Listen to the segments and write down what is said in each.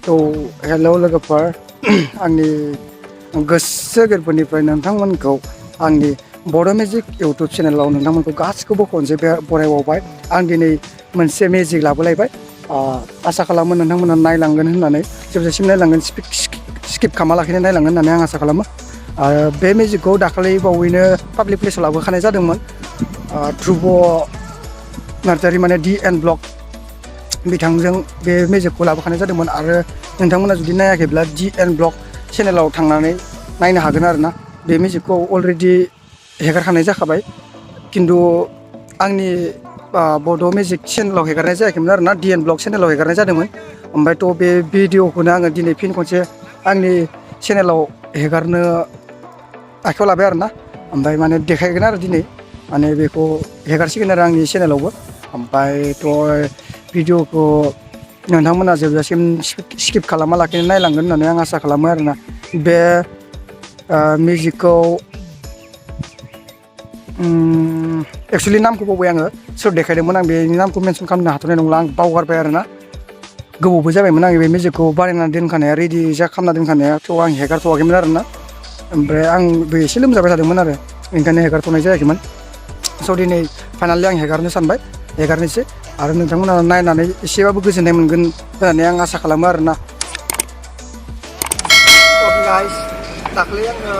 Hello लोगोफोर आंनि गोसो गोरबोनिफ्राय नोंथांमोनखौ आंनि बड' मेजिक इउटुब चेनेलाव नोंथांमोनखौ गासिखौबो खनसे बरायबावबाय। आं दिनै मोनसे मेजिक लाबोलायबाय। आसा खालामो नोंथांमोना नायलांगोन होननानै जोबजासिम नायलांगोन, स्किप खालामालाखैनो नायलांगोन होननानै आं आसा खालामो। आरो बे मेजिकखौ दाखालि बावैनो पाब्लिक प्लेसाव लाबोखानाय जादोंमोन। ध्रुब नार्जारि माने DN ब्लग बिथांजों बे मेजिकखौ लाबोखानाय जादोंमोन। आरो नोंथांमोना जुदि नायाखैब्ला DN ब्लग चेनेलाव थांनानै नायनो हागोन आरोना। बे मेजिकखौ अलरेडि हेगारखानाय जाखाबाय, खिन्थु आंनि बड' मेजिक चेनेलाव हेगारनाय जायाखैमोन आरोना, DN ब्लग चेनेलाव हेगारनाय जादोंमोन। ओमफ्राय बे भिडिअखौनो आङो दिनै फिन खनसे आंनि चेनेलाव हेगारनो आखायाव लाबाय आरोना। ओमफ्राय माने देखायगोन आरो दिनै माने बेखौ हेगारसिगोन आरो आंनि चेनेलावबो। ओमफ्रायथ' भिडिअखौ नोंथांमोना जोबजासिम स्किप खालामालाखैनो नायलांगोन होननानै आं आसा खालामो आरोना। बे मेजिकखौ एक्सुवेलि नामखौ बावबाय आङो, सोर देखायदोंमोन आं बेनि नामखौ मेनसन खालामनो हाथ'नाय नंला, आं बावगारबाय आरोना। गोबावबो जाबायमोन आं बे मेजिकखौ बानायनानै दोनखानाया, रेडि खालामना दोनखानाया, थ' आं हेगारथ'वाखैमोन आरोना। ओमफ्राय आंबो एसे लोमजाबाय थादोंमोन आरो ओंखायनो हेगारथ'नाय जायाखैमोन। स' दिनै फाइनालि आं हेगारनो सानबाय, हेगारनोसै। आरो नोंथांमोना नायनानै एसेबाबो गोजोननाय मोनगोन होननानै आं आसा खालामो आरोना। गाइस, दाख्लै आङो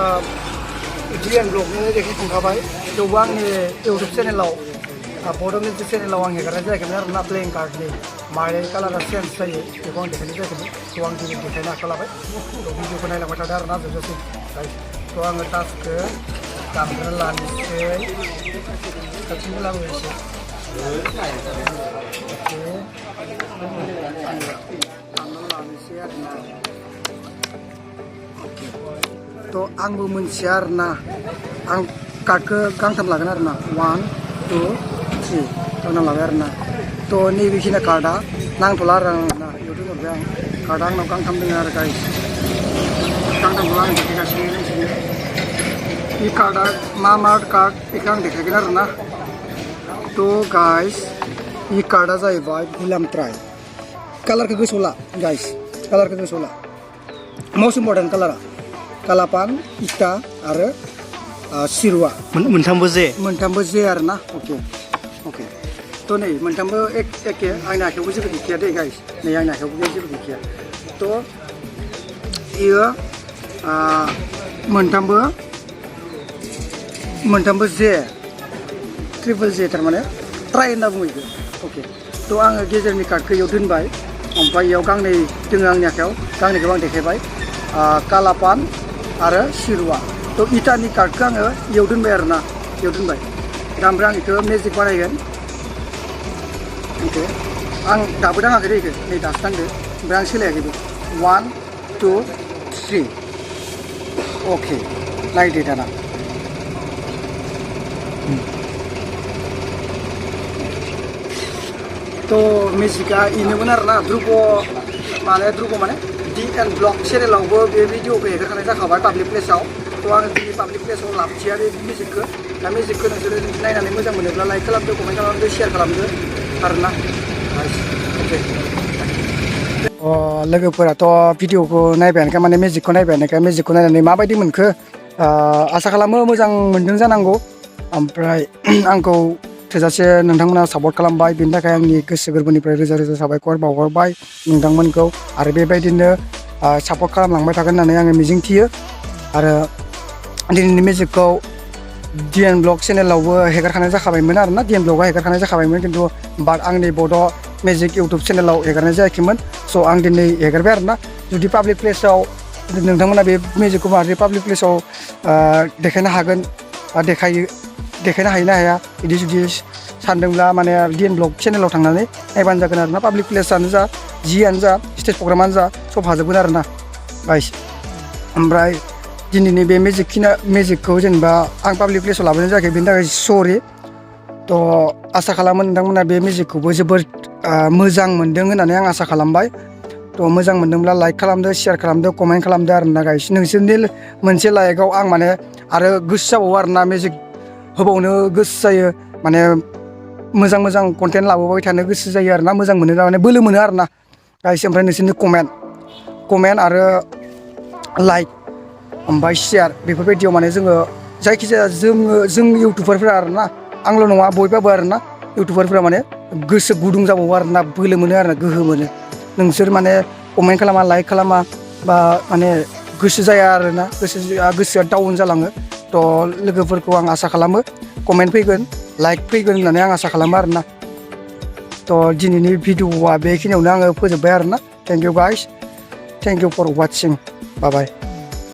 DN ब्लगनिनो देखायखांखाबाय, थेवबो आंनि इउटुब चेनेलाव बड' मेजिक चेनेलाव आं हेगारनाय जायाखैमोन आरोना। प्लेइं कार्डनि मारै कालारा चेन्ज जायो बेखौ आं देखायनाय जायाखैमोन। थ' आं दिनै देखायनो आखायाव लाबाय। थ' भिडिअखौ नायलांबाय थादों आरोना जोबजासिम। थ' आङो टास्कखौ दामग्रोना लानोसै, साबसिनबो लाबोनोसै। थ' आंबो मोनथिया आरोना, आं कार्डखौ गांथाम लागोन आरोना, 1 2 3 गांथाम लाबाय आरोना। थ' नैबेखिनि कार्डआ नांथ'ला आरो आंना, इयाव दोनहरबाय आं। कार्डआ आंनाव गांथाम दङ आरो गाइस, गांथामखौ आं देखायगासिनो नोंसोरनो। बे कार्डआ मा कार्ड बेखौ आं देखायगोन आरोना। थ' गाइस, बे कार्डआ जाहैबाय गुलाम ट्राइ। कालारखौ गोसोआव ला गाइस, कालारखौ गोसोआव ला। मस्ट इम्परटेन्ट कालारा कालापान, इटा आरो सिरुवा। मोनथामबो जे आरोना। अके थ' नै मोनथामबो एखे। आंनि आखायावबो जेबो गैखाया दे गाइस, नै आंनि आखायावबो जेबो गैखाया। थ' बेयो मोनथामबो जे, ट्रिपल जे थारमाने ट्राइ होनना बुङो बेखौ। अके, थ' आङो गेजेरनि कार्डखौ इयाव दोनबाय। ओमफ्राय इयाव गांनै दोङो आंनि आखायाव, गांनैखौबो आं देखायबाय, कालापान आरो सिरुवा। थ' इटानि कार्डखौ आङो इयाव दोनबाय आरोना, इयाव दोनबाय। दा ओमफ्राय आं बेखौ मेजिक बानायगोन। अके, आं दाबो दाङाखै दे बेखौ, नै दासो दांदो। ओमफ्राय आं सोलायाखैबो। 1 2 3 अके, नायदो दाना। थ' मेजिकआ इनोमोन आरोना। ध्रुब माने DN ब्लग चेनेलावबो बे भिडिअखौ हेगारखानाय जाखाबाय पाब्लिक प्लेसाव। थ' आङो दिनै पाब्लिक प्लेसाव लाबोथिया बे मेजिकखौ। दा मेजिकखौ नोंसोरो नायनानै मोजां मोनोब्ला लाइक खालामदो, कमेन्ट खालामदो, शेयार खालामदो आरोना। अके, लोगोफोराथ' भिडिअखौ नायबायानोखा, माने मेजिकखौ नायबायानोखा। मेजिकखौ नायनानै माबायदि मोनखो आसा खालामो मोजां मोनदों जानांगौ। ओमफ्राय आंखौ थोजासे नोंथांमोना सापर्ट खालामबाय, बेनि थाखाय आंनि गोसो गोरबोनिफ्राय रोजा रोजा साबायखर बावहरबाय नोंथांमोनखौ। आरो बेबायदिनो सापर्ट खालामलांबाय थागोन होननानै आङो मिजिंथियो। आरो दिनैनि मेजिकखौ DN ब्लग चेनेलावबो हेगारखानाय जाखाबायमोन आरोना, DN ब्लगआ हेगारखानाय जाखाबायमोन, खिन्थु बाट आंनि बड' मेजिक इउटुब चेनेलाव हेगारनाय जायाखैमोन। स' आं दिनै हेगारबाय आरोना। जुदि पाब्लिक प्लेसाव नोंथांमोना बे मेजिकखौ माबोरै पाब्लिक प्लेसाव देखायनो हागोन बा देखायनो हायो ना हाया, बिदि जुदि सानदोंब्ला माने DN ब्लग चेनेलाव थांनानै नायबानो जागोन आरोना। पाब्लिक प्लेसआनो जा, जियानो जा, स्टेज प्रग्रामानो जा, सब हाजोबगोन आरोना गाइस। ओमफ्राय दिनैनि बे मेजिकखौ जेनेबा आं पाब्लिक प्लेसाव लाबोनाय जायाखै, बेनि थाखाय सरि। थ' आसा खालामो नोंथांमोना बे मेजिकखौबो जोबोद मोजां मोनदों होननानै आं आसा खालामबाय। थ' मोजां मोनदोंब्ला लाइक खालामदो, शेयार खालामदो, कमेन्ट खालामदो आरोना गाइस। नोंसोरनि मोनसे लाइकआव आं माने आरो गोसो जाबावो आरोना, मेजिक होबावनो गोसो जायो, माने मोजां कन्टेन्ट लाबोबाय थानो गोसो जायो आरोना। मोजां मोनो, माने बोलो मोनो आरोना गाइस। ओमफ्राय नोंसोरनि कमेन्ट कमेन्ट आरो लाइक ओमफ्राय शेयार बेफोरबायदियाव माने जोङो जायखिजाया जों इउटुबारफोरा आरोना आंल' नङा बयबाबो आरोना इउटुबारफोरा माने गोसो गुदुं जाबावो आरोना बोलो मोनो आरोना गोहो मोनो नोंसोर माने कमेन्ट खालामा लाइक खालामा बा माने गोसो जाया आरोना गोसोआ डाउन जालाङो थ' लोगोफोरखौ आं आसा खालामो कमेन्ट फैगोन लाइक फैगोन होननानै आं आसा खालामो आरोना थ' दिनैनि भिडिअआ बेखिनियावनो आङो फोजोब्बाय आरोना thank you guys thank you for watching bye bye